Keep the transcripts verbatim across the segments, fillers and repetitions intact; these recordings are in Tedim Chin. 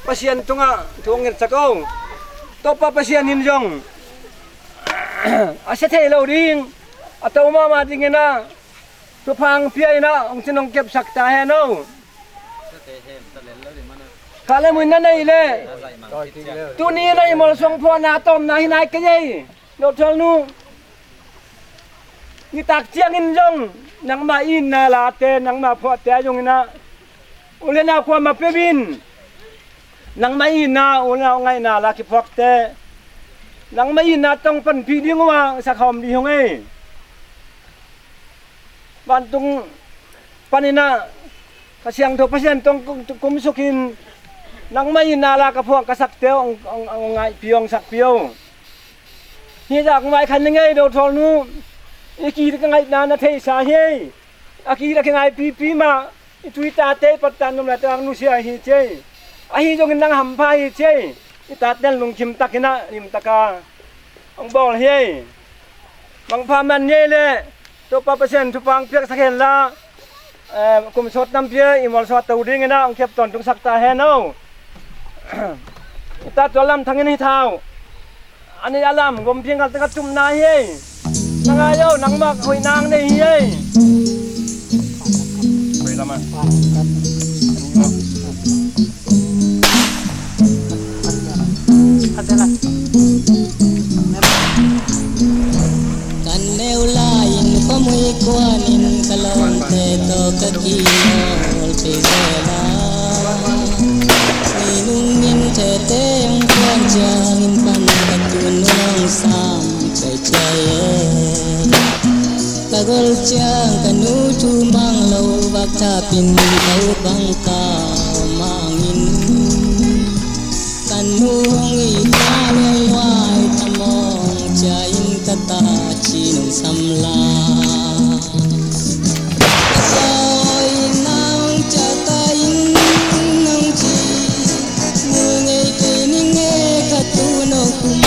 Pasian tungah thu hong ngetsak o. Topa Pasian in zong a sia thei lo ding, a to mahmah dingin ah thupha hong pia in ah hong cin hong kepsak ta hen o. Kha le muin na nei leh tuni in ah i molsuang phuahna a tawpna hi nai kei ei. Dohtholnu, nitak ciangin zong nangmah itna late, nangmah phuahte a zong in ah u le nau kuamah peuh in nangmah itna, u le nau ngaihna la kiphuakte nangmah itna tawh panpih ding uh a, sak hawm ding hi ung ei. Vantung panin ah Kha Siangtho Pasian tawh kum, kumsukin nangmah itna la ka phuak ka sakte hong, hong, hong ngaihpih, hong sakpih o. Hih zah kong vaikhan ning ei, dohtholnu. I ki ka ngaihna na theihsa hi ei. A ki la kingaipipi mah. I tu i tate i pattan nuam late hong nusia hi ci ei. Ahi zongin nang hampha hi ci ei. I taten lungkim takin ah limtaka hong bawl hi ei. Mangpha man ni ei leh Topa Pasian thupha hong piaksak hen la, eh, kum sawt tampi ah i molsuah to dingin ah hong kep tawntungsak ta hen o. I ta tua lam thangin hi tha uh. A neih a lam gompi ngal tengah tupna hi ei. Na ngai o, nangmah hoih nang nei hi ei. Hoih lamah. Kan neu lai-in khuamui kuanin ka lawmte tawh ka kimawl thei zel a, minung min thete hong kuan ciangin pan ka tun nong sam ciaicia e. Ka gol ciang ka nu thu mang lo, vak thapin ka u bang ka mangin, ka nu hong itna luailuai thamawng cia in ka ta ci nong sam la. Ka sawi nang ciata in nong ci, mul ngei kei ning e ka tu nong kum.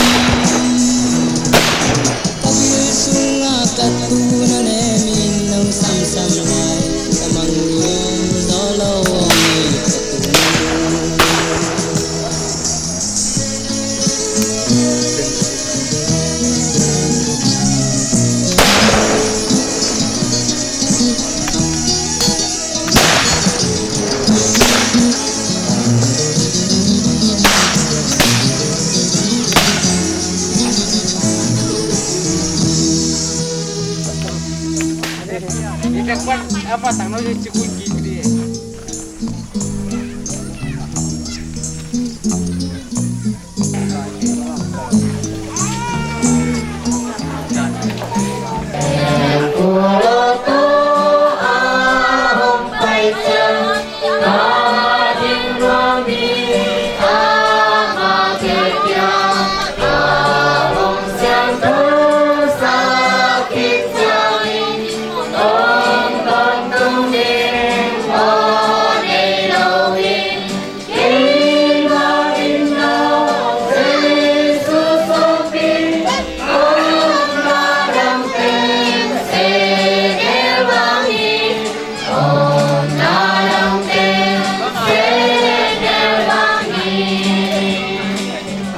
Ka bil sungah ka tu na nemin nong samsam lai, ka mangngilh zaw lo hong hi ka tu.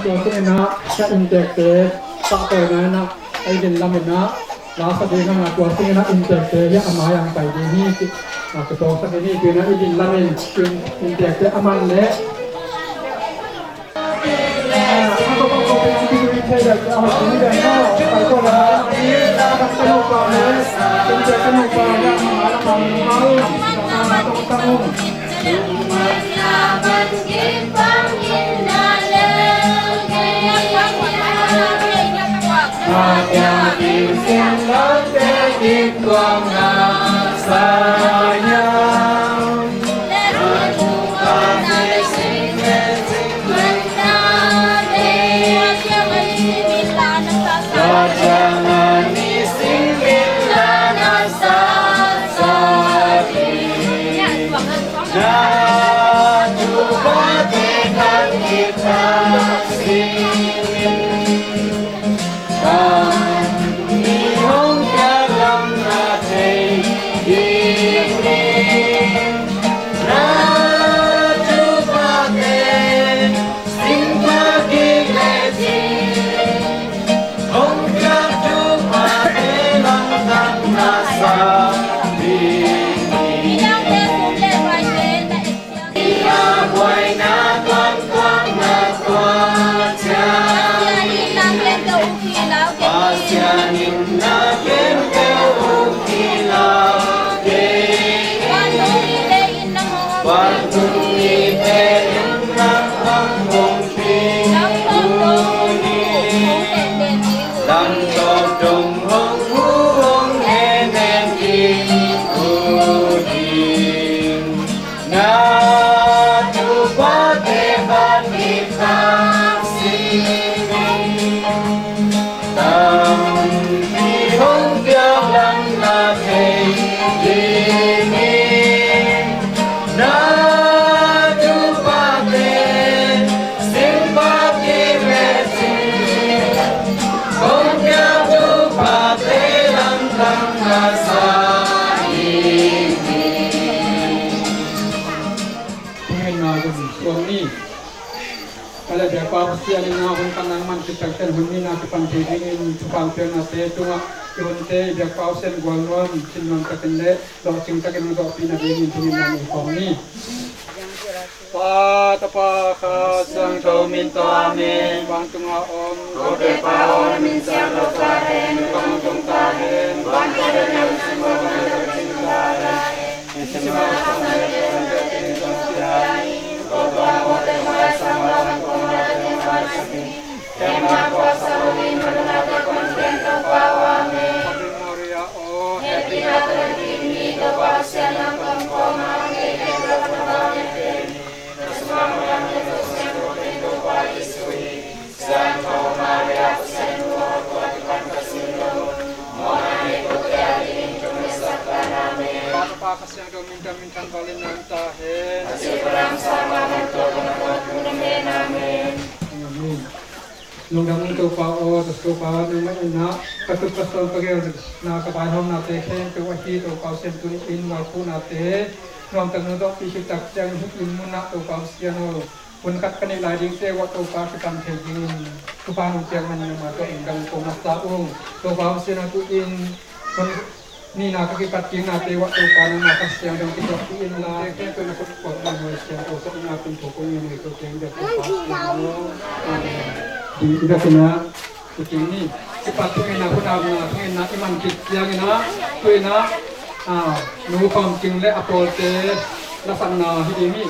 Tua tungin ah ka inntekte tahtawina in ah, a i din lamin ah la sa ding hang a, tua tungin ah inntekte hi a mai-ah pai ding hi ci. A, ka tawngsak in hi, tuin ah i din lamin tuin inntekte a man leh Tuan ni. Kale biakpa Pasian in a hun pan nangman kitakcian hun nihna kipan thei dingin thupha piaknate tungah i hunte i biakpa Pasian gual nuam sin nuam takin le lawhcing takin hong zawhpih nadingin thungetna nei kawm ni. Pa, Tapa, Kha Siangtho min tawh, amen. Vantunga om Topa aw, na min siangtho ta hen, na kong tung ta hen. Vantung le na min siangtho ta hen. Siangtho minthang minthang valin nang ta hen. Amen. Lungdam ung Topa aw, Topa nangmah in ah ka tup ka sawl ka gelna ka vaihawmnate khempeuh ahi Topa Pasian, tuni-in vaihawmnate nuamtak nong zawhpih khit tak ciangin hih inn munah Topa Pasian aw, hun khat ka neih lai dingte uah Topa kipan thei dingin thupha nong piak manin nangmah tawh lungdam ko masa ung. Topa Pasian aw, tu-in hun nihna ka kipat kingnate uah Topa nangmah Kha Siangtho kituahpih inla, khempeuh na khut kuak bang huai siangtho sungah pin thawh kong ngen hi ko teng dek Topa Pasian aw. Amen. Ding i dak inah, tu-in ni kipat thungetna, khut apna thungetna i man khit ciangin ah, tu-in ah, ah, Nu Pam Cing le a pawlte lasakna hi ding hi.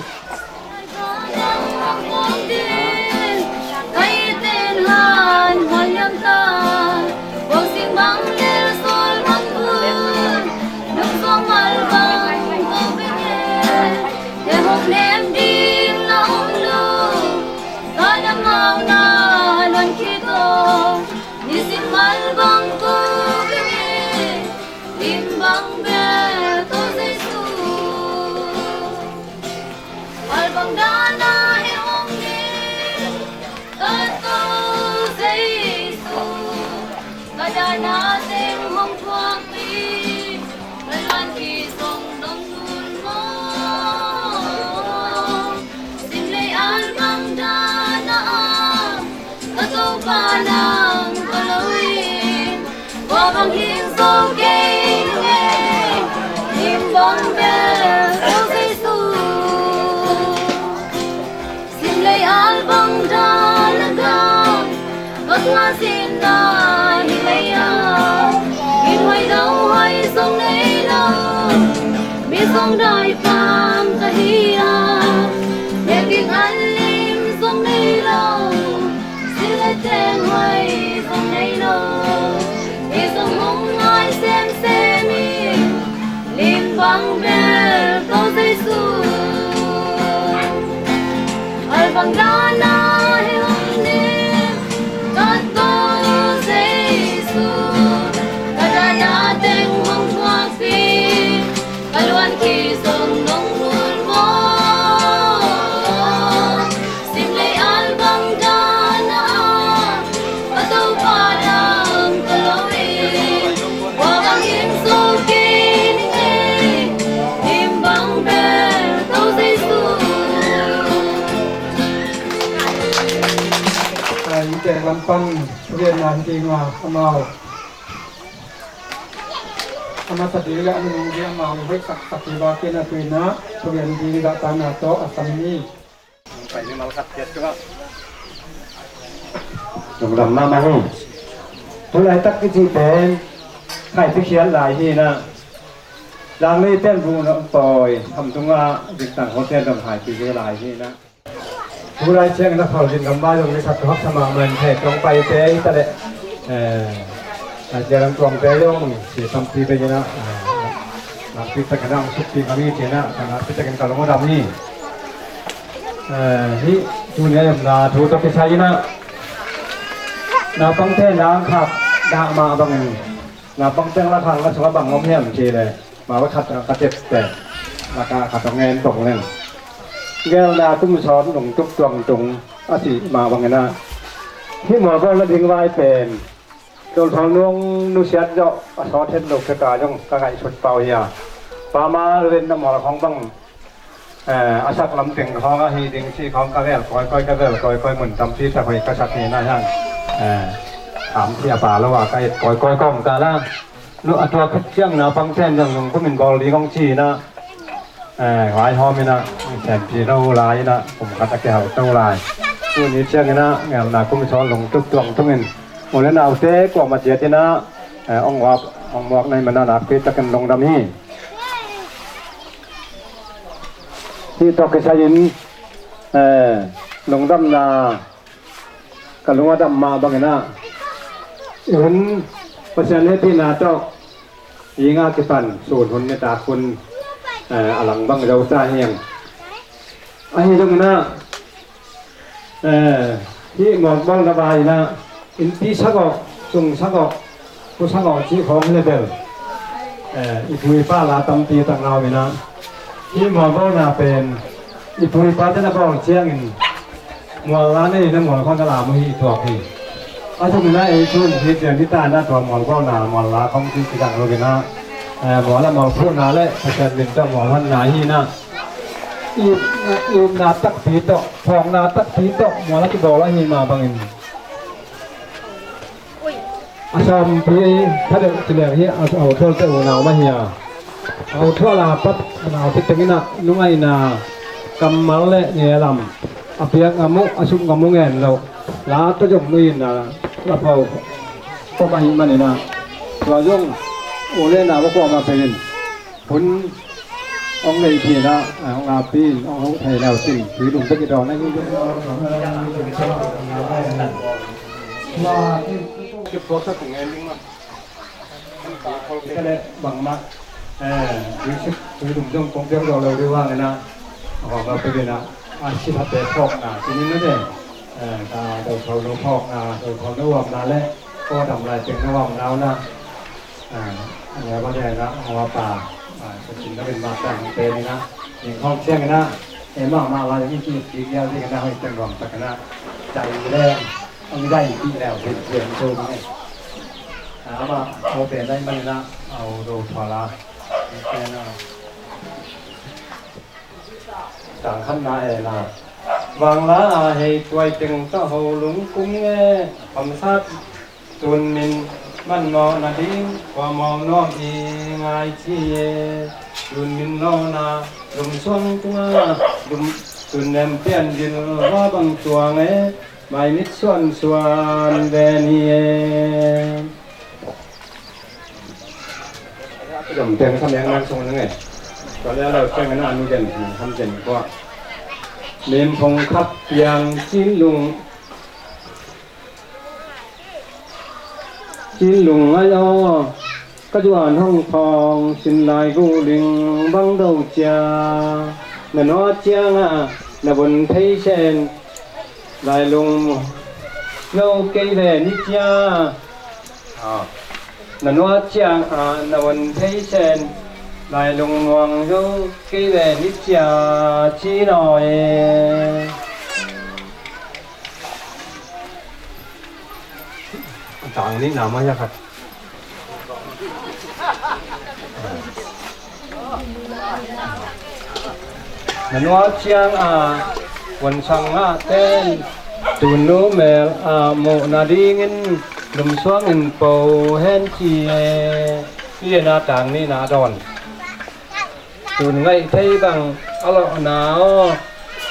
Lim bang bel ko Jesu. Albang dana he hong lim, ka ko Jesu. Ka dana teng hong thuakpih, ka luan ki song dong nun maw. Sim lei albang dana ah, ka Topa nang ko lo in, kua bang hing zo kei ngei, lim bang bel ko Jesu. Sim lei albang dana ah, ka ngah zinna hi lei ah, inn huai lo huai zong nei lo, mi zong dai pam ka hi a, nek ding an lim zong nei lo, silh le teng huai zong nei lo, mi zong hong ngai semsem in, lim bang bel ko Jesu. Albang dana he hong lim, ka ko Jesu. Ka dana teng hong thuakpih, ka luan ki song dong nun maw. Sim lei albang dana ah, ka Topa nang ko lo in, kua bang hing zo kei ngei, lim bang bel ko Jesu. Ai, i tek lam pan thugenna hi ding a, amau a masa ding le a nunung ding amau hoih taktak hi bakin a, tu-in ah thugen ding zahtakna tawh a sam ni. Lungdam mahmah hi. Tulaitak i cih pen Khaipikhiat lai hi na. Langlei pen bu na pawi, Khamtung ah Dingtang Hotel dong Khaipikhiat lai hi na. Tulai ciangin a phal ding gambai zong ni khat tu haksa mahmah in thei tong paite hi ta leh. Eh, a tia lam tuangte zong si tampi te hi na. Eh, nakpi takin a hong sukpi kami ci na, ka nakpi takin ka lungdam hi. Eh, hih tuni a omna thu tawh kisai in ah, naupangte na khak dah mah bangin, naupangte la khak la sungah bang om hiam cih leh, mah bang khat ka tepte, la ka khat hong en bang leng. Gelna kum sawm nungtuk tuangtung a cih mah bangin ah, hih mualbawl nading vai pen, Dolphal nung nusiat zawh a sawt het lo keka zong ka ngaihsut pau hi a. Pama len na mual khong bang Eh, a sak lam teng khawng a hi ding si khawng ka vel kawikawi, ka vel kawikawi, mun tampi tak hoih ka sak hi na hiang. Eh, tam si a pa lo a ka et kawikawi kawm ka la. Nu a tua khat ciang na pang ten zong zong kumin bawl ding hong ci na. Eh, ngai hawm ina, senpi lo lai ina, kum khat a kihau to lai. Tuni ciang ina, ngelna kum sawl lungtuk tuang tungin. U le naute kuama ciat ina, eh, ong wap, ong muak nai mana nakpi takin lungdam hi. Hi tawh kisai in, eh, lungdamna ka lung a dam mah bangin ah, i hun Pasian hehpihna tawh, i nga kipan sun hun nitak hun, eh, a lang bang zo ta hiang. Ahi zongin ah, eh, hih mualbawlna vai in ah, innpi sak awh, sung sak awh, khuasak awh cih khawng hi le bel, eh, i pu i pa la tampi tak na om in ah, hih mualbawlna pen i pu i pate na bawl ciangin mual la nei na mual khawng na lam uh hi tuak hi. A zong in ah ei tun hi ciang hi ta na tua mualbawlna mual la khawng ci ci dang lo in ah, eh, mual a mual phuhna le Pasian min tawh mual hanna hi na. Itna, itna takpi tawh, phawkna takpi tawh mual a kibawl ahi mah bangin, a sawmpi thadeuh ci leng hi a, a uthualte unau mah hi a, a uthual a pat a nau titeng in ah lungaihna, kammal le ngelam, a piak ngam uh, a suk ngam uh ngen loh la tawh zong nu in ah la pho pom ahih manin ah, tua zong u le nau a kuamah pen in hun hong nei khin ah, hong api in hong hoh thei leu cin, tui lum bek i dawn ahi. Kiphuak sak kong en ding mah. Ka leh bangmah, eh, tui sik, tui lum zong kong piak dawn lo ding vang in ah, hong api in ah, a sipate phawkna, tuni na den, eh, ka do tho lo phawkna, do tho na uamna le, ko dam lai teng na uamna uh na. Ah, a neu a neu na, a neu a pa, ah, ka cin na rin ma tang te ni na, ning khawng ciang na, e ma ma la ni ki ki ya ni na, hoi teng wang tak na, cai le, ang dai ki le, hoi teng so ni. Ah, ma, o te dai ma na, au do pa la, ni te na. Tang khan na e na. Vang la a hei tuai teng ta ho lung kum nge, pamsat Tun min manmawh nading khuamawh nuam i ngai ci e. Tun min lawhna lum suang tunga lum, tun nem pian dil va bang tuang e. Mai mit suan suan ve ni e. Dom teng sa meng nang song nang e. Tua le lo teng na anu den ham den kua. Min phong khap piang cin lung Cin lung ngai aw, ka zuan hong thawng sin lai gu ling bang do cia. Na nuat ciangah na vun thei sen lai lung zo kei ve ni cia. Na nuat ciangah na vun thei sen lai lung muang zo kei ve ni cia ci naw e. Tang nihna mah hiah khat. Na nuat ciangah vuansang ngahten tunu mel ah muh nadingin lumsuangin po hen ci e. Hih na tang nihna dawn. Tun ngaih thei bang a lawhna aw,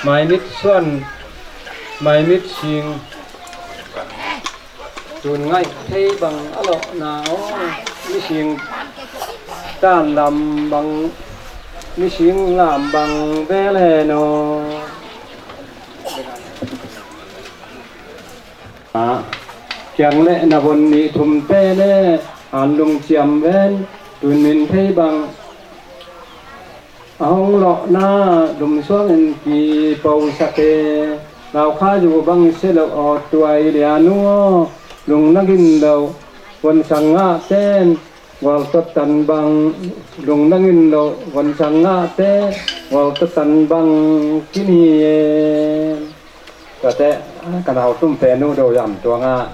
maimit suan, maimit sing. Tun ngaih thei bang a lawhna aw, mising tan lam bang, mising lam bang vel hen aw. Kiang le na von nih thum te le an lungciam ven, tun min thei bang a hong lawhna lumsuangin kiposak e. Laukha zu bang si lo aw tuai lianu aw, lung na gin lo von sang ngah ten gualtawtan bang, lung na gin lo von sang ngah te gualtawtan bang kini e. Tuate ka nau tum te nu do yam tuanga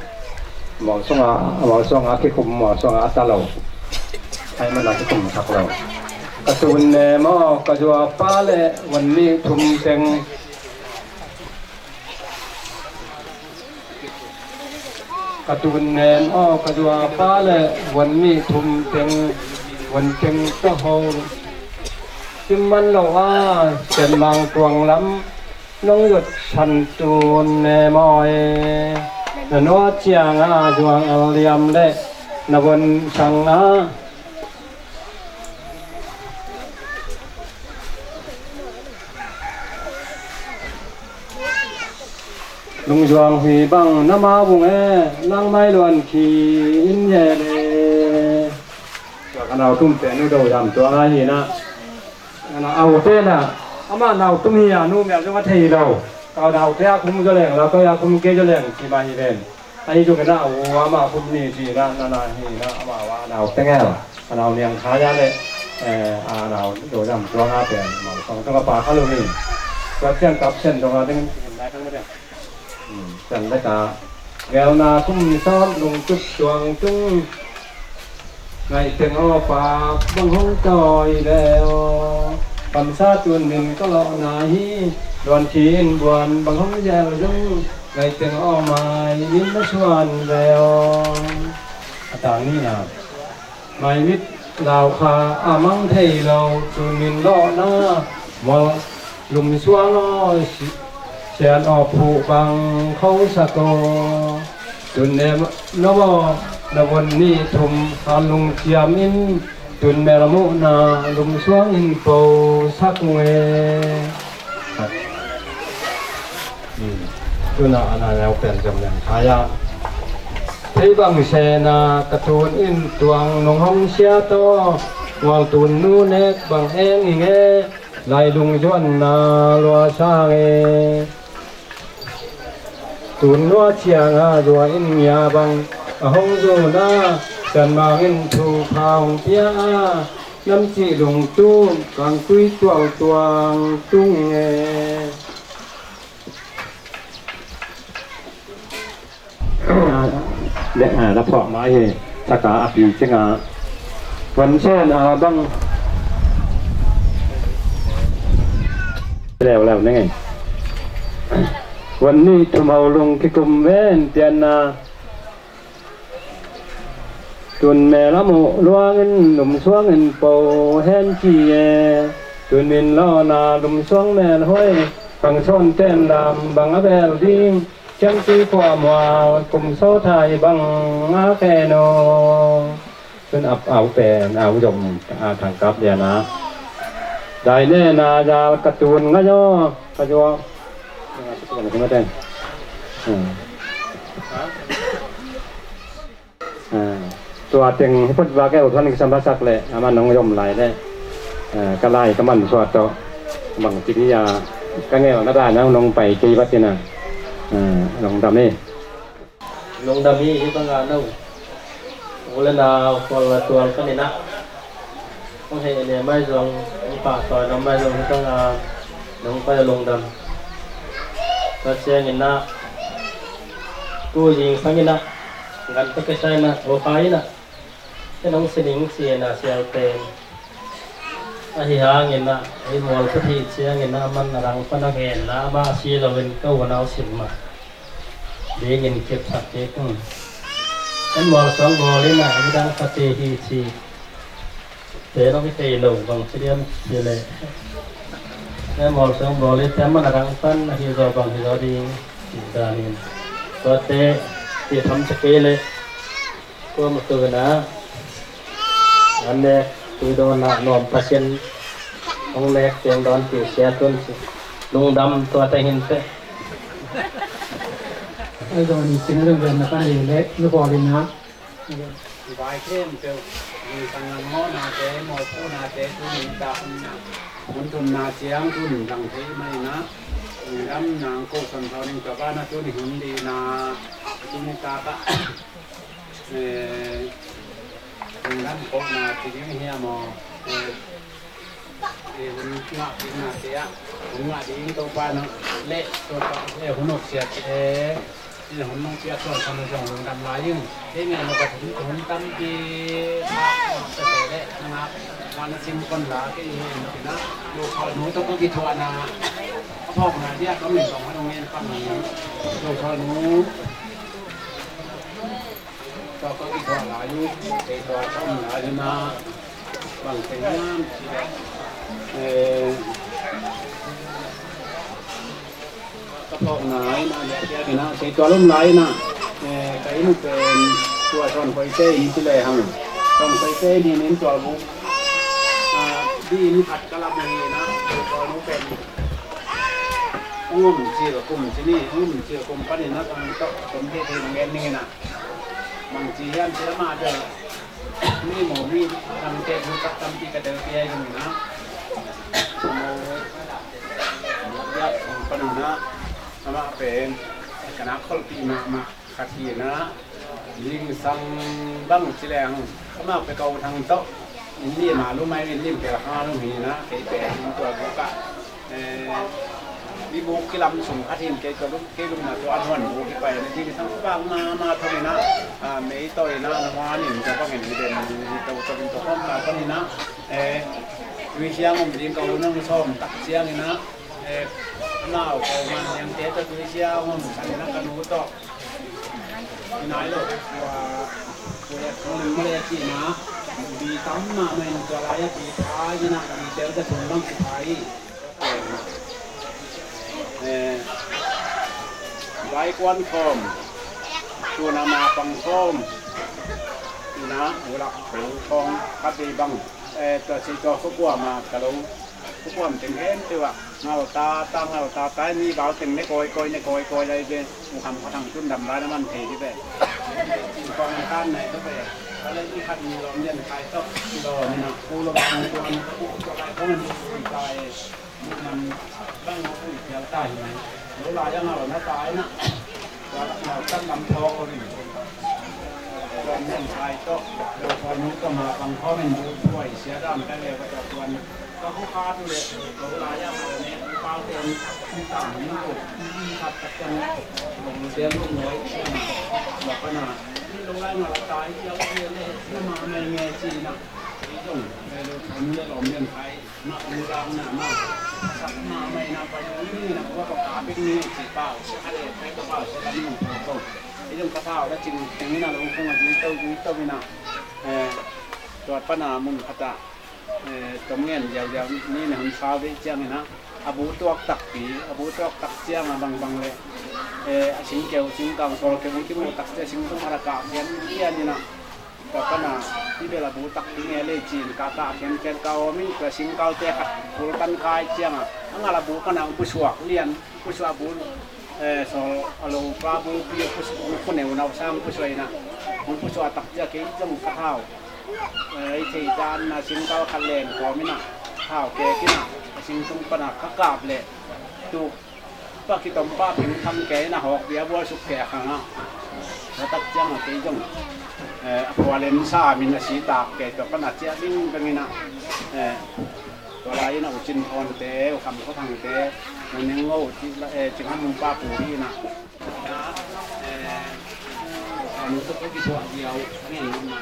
mual sunga, mual sunga kikum, mual sunga a ta lo. Ai mana kikum sak lo. Ka tun nem aw, ka zuapa le vun nih thum teng. Ka tun nem aw, ka zuapa le vun nih thum teng, vun teng ka ho. Sim man lo a, Sianmang tuang lam nong zot san tun nem aw e. Na nua ciang a zuang al liam le na vun sang a. Lungzuang hui bang na ma vung e, nang mai luan khi in ye le. Ka nau tum te nu do yam tuang a hi na. Ana au te na, ama nau tum hi a nu mel zong a thei lo. Ka nau te a kum zo leng la, ka a kum ke zo leng ci ma hi ven. Ahi zongin a u ama khum ni ci na, na na hi na, ama wa a nau tengel, a nau niang kha ya le, eh, a nau do dam tua nga pen, ma song tua pa kha lu ni. Tua cian kap sen tua nga ding, hmm, sen le ka. Gel na kum ni sawt lungtup tuang tung. Ngaih teng aw pa bang hong tawi le aw. Kamsa tun min ka lawhna hi. Luan khi in buan bang hong zel zong. Ngaih teng aw mai min na suan le aw. A tang ni na. Mai mit lau kha a mang thei lo tun min lawhna. Mawl lum suang aw si-, sian aw phuh bang kho sak aw. Tun ne noma na vun nih thum han lung ciam in tun mel muhna lum suang in po sak nge. Tuna ana neu pen jam leng kaya. Thei bang sena ka tun in tuang nung hong sia to. Ngual tun nu nek bang eng i nge. Lai lung zuan na lua sa nge. Tun nua ciang a zua in ngia bang a hong zuna. Sianmang in thu pha hong pia a nam cih lungtum kang tui tual tuang tung e. Dek a da phuah mai hi. Taka a pi cing a. Puan sen a bang. Leu leu nenge. Wan nih thum hau lung kikum ven tian na. Tun mel a muh luangin lum suangin po hen ci e. Tun min lawna lum suang mel huai. Kang sawn ten lam bang a bel ding. Ciang tui khua mual kum saw thai bang a khen o. Tun ap au pen au zom a thangkap lian a. Dai ne na zal ka tun ngai aw ka zuak. Tua teng hi phot vak e, u thuan kisam basak le ama nong zom lai le ka lai ka man suat tawh bang ci hi a, ka ngel na dan nong pai kei vat ina. Nong dam e. Lungdam hi, hi banga no. U le nau, khual le tual ka nina. Hong heh le mai zong, hong pahtawi lo mai zong, hi banga nong pai a lungdam. Tua ciangin ah, tu zingsang in ah, gan ka kisa in ah, u Khai in ah. Ken hong sining si in ah, sial pen. Ahi hangin ah, ei mual ka thih ciangin ah, man a dang pan a ngen la, amah si loin ka unau sin mah. Dingin kipsak kik. Kan mual suang bawl in ah, midang khat hi ci. Te nong hi thei lo bang ci liam ci le. Kan mual suang bawl in te man a dang pan a hi zaw bang hi zaw ding. Ci danin. Tuate, ti tham ca kei le. Kua ma tu na. An nek, tui dawn na, nuam Pasian. Hong nek, teng dawn ti sia tun ci. Lungdam tuate hin te. Ai dong ni sing lung ven na kan le le, nu ko le na. Vai khempeuh, ni sang lam mawhnate, mawhpuhnate, tuni ta hun na, hun thumna ciang tuni lang thei mai na. Lungdam nang ko son tho ning ka ba na tuni hun di na, tuni ta ka, eh, lungdam ko na ti ding hiam aw, eh, Eh, hun ngah ding nate ah, hun ngah ding Topa nang leh Topa eh, hun uk siat eh, Ina hun nong piak sual sual na zong lungdam lai ing. Kei ngai lo ka hun hun tampi ka ka te le na ngak na na sim kon la kei hi na pina. Lo ka nu to ko ki thua na. Ka phok na dia ka min tong ha nong ngen pang ni. Lo ka nu to ko ki thua la yu. Kei thua tong la yu na. Bang teng ngam. Eh. Ka phawkna ina liahliah ina sei tua lum lai ina, eh, ka inn pen tua Suan Koite inn ci le hang. Suan Koite inn hi ina tua bu. Ah, di inn khat ka lam hi ina tua nu pen. Ngum ci kum ci ni ngum ci kum pan ina tang tok kum te te ngen ning ina. Mang ci hian ci lama de. Mi maw mi tamte bu tak tampi ka del pia i na. Maw ya ya panuna ama pen kana kholpi ma ma khat hi na. Ling sang bang ci leng ama pe kau thang to. Ni ma lu mai ni pe ha lu hi na ke pe tua bu ka. Eh, mi buk kilam sung khat hin kei ka lum, kei lum na tua an huan buk kipai na ding sang bang ma ma thong ina, ah, mei to ina na huan in ka bang in mi den mi to to to hom ka pan ina, eh, tui siang om ding ka unang som tak siang ina, eh, nau ko man yang te to tui siang om kan ina ka nu to. Nai lo, tua, tua ya kong lim mo le ki na, bi tam ma ma in tua la ya ki pa ina, bi tel ka thum bang ki pa i. Eh, vai kuan khawm, tuna ma pang khawm, ina, ulak khawm khawm, khat dei bang, eh, tua si tua khukuam a, ka lo, khukuam teng hen tua, ngau ta, ta, ngau ta, ta, ni bau teng ne koi, koi, ne koi, koi, lai ve, u kham khat hang tun dam lai na man thei di ve. Kong kan nai to ve, ka le i khat ni lom den kai to, lom na, ku lom, ku lom, ku lom, ku lom, ku lom, Bang bang ko pui pial ta hi. Lo lai a ngal na ta hi na. Tua ngal kan lam thawk ko ri. Tua nen sai to. Lo ko nu to ma bang ko men bu buai sia dan ka le ko ta tuan. Ka ko ka tu le. Lo lai a ngal ne pau te ni ta ni ko. Ni ta ta kan. Lo te lo noi sia na. Lo ka na. Lo lai ngal ta hi ya le le. Ma me me chi na. Lo ko nu le lo men kai. Mah ung dang na mah a sak mah mah ina pa ung ding ina kua ka ka bik ni ci pau sia ka le pai ka pau sia ka ni ung ko ko. I dong ka pau da cing teng ina lo kong a dui tau dui tau ina. Eh, tuat pana mun kata, eh, tom ngen diau diau ni na hun sau dei ciang ina. A bu tuak takpi, a bu tuak tak ciang a bang bang le. Eh, a sing keu sing kang kol keu ki mu tak cia sing tung a ra ka kian kian ina. Tua pana, i bel a bu tak ding e le cin, ka ka khian khian ka om in, tua singkal te khat, kul kan kai ciang a, a ngal a bu kana, pusuak lian, pusuak bu, eh, sol, a lo pa bu, pi, pusuak, kuneu nau sang, pusuak ina, pusuak tak cia kei zong ka thau. Eh, i thei dan na singkal khat len kawm ina, thau kek ina, a sing tung pana, ka kap le, tuk, Pa kitom pa ping kham kei na hawk bia bual suk kei a khang a. Tua tak ciang a kei zong, eh, a phual en sa min a si tak kei tua pan a ciah ding beng ina, eh, tua lai ina u cin phawn te, u kham khuathang te, u ning ngo, eh, cing ham pa pu hi ina. Eh, u kham tuk a kituah diau, a ngen ina.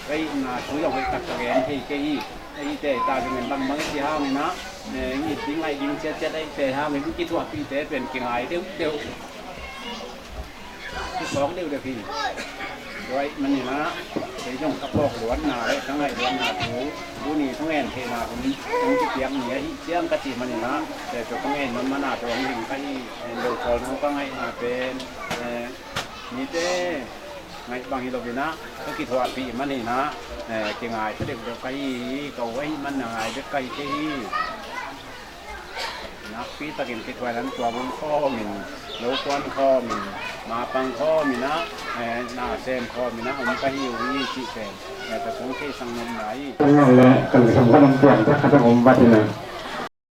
Ka itna thu zong hoih tak ka gen thei kei hi. Ka ite ta zong in bangbang i ci hangin ah, eh, i it ding ngaih ding ciatciat a ite hangin i kithuahpihte pen kingai deuhdeuh. Kiphawk deuhdeuh hi. Tua ahih manin ah, kei zong ka phawk luatna le ka ngaih luatna thu, tuni thungen theihna hun hong kipiak ni ahi ciang ka cih manin ah, eh, tua ka ngen manmana tua hong ling ka hi. Eh, lo khawl no ka ngaihna pen, eh, mite ngaih bang hi lo in ah, ka kithuahpih man hi in ah, eh, kingai ka deuhdeuh ka hi hi, ka u ahih man na ngai bek ka hi thei hi. Nakpi takin kithuah in ah tua bung khawm in, lo kuan khawm in, mapang khawm in ah, eh, na sem khawm in ah om ka hi uh hi cih pen, eh, ka kong theisak nuam lai hi. Ka ngaih le ka lungsim ka nong piang tak khat a om vat in ah.